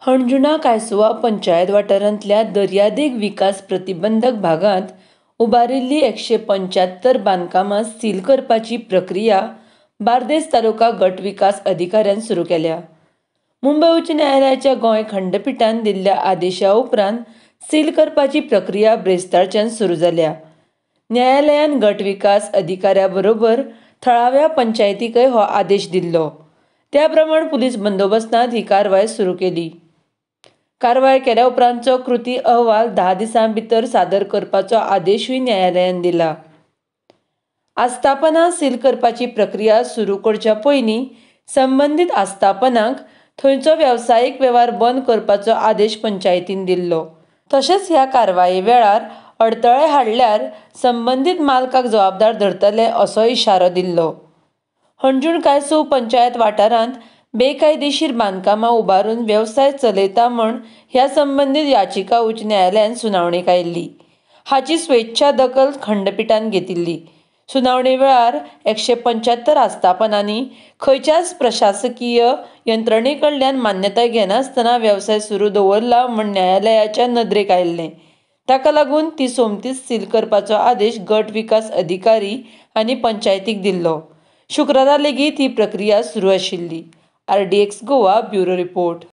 हणजुणा कायसुवा पंचायत वाठारांतल्या दर्यादेग विकास प्रतिबंधक भागांत उबारिल्ली 175 बांदकामां सील करपाची प्रक्रिया बार्देस तालुका गट विकास अधिकाऱ्यान सुरू केल्या. मुंबय उच्च न्यायालयाच्या गोंय खंडपिठान दिल्ल्या आदेशा उपरांत सील करपाची प्रक्रिया ब्रेस्तारच्यान सुरू जाल्या. न्यायालयान गट विकास अधिकाऱ्या बरोबर थळाव्या पंचायतीकय हो आदेश दिल्लो. त्या प्रमाण पुलीस बंदोबस्तांत ही कारवाय सुरू केली. कारवाय केल्या उपरांतचो कृती अहवाल 10 दिसां भितर सादर करपाचो आदेशूय न्यायालयान दिला. आस्थापनां सील करपाची प्रक्रिया सुरू करच्या पयलीं संबंदीत आस्थापनांक थंयचो वेवसायीक वेव्हार बंद करपाचो आदेश पंचायतीन दिल्लो. तशेंच ह्या कारवाये वेळार अडथळे हाडल्यार संबंदीत मालकाक जबाबदार धरतले असो इशारो दिल्लो. हणजूण कायसूव पंचायत वाठारांत बेकायदेशीर बांदकामां उबारून वेवसाय चलयता म्हण ह्या संबंदीत याचिका उच्च न्यायालयान सुनावणेक आयिल्ली. हाची स्वेच्छा दखल खंडपिठान घेतिल्ली. सुनावणे वेळार 175 आस्थापनांनी खंयच्याच प्रशासकीय यंत्रणे कडल्यान मान्यताय घेनासतना वेवसाय सुरू दवरला म्हण न्यायालयाच्या नदरेक आयिल्लें. ताका लागून ती सोमतीच सील करपाचो आदेश गट विकास अधिकारी आनी पंचायतीक दिल्लो. शुक्रारा लेगीत ही प्रक्रिया सुरू आशिल्ली. RDX Goa bureau report.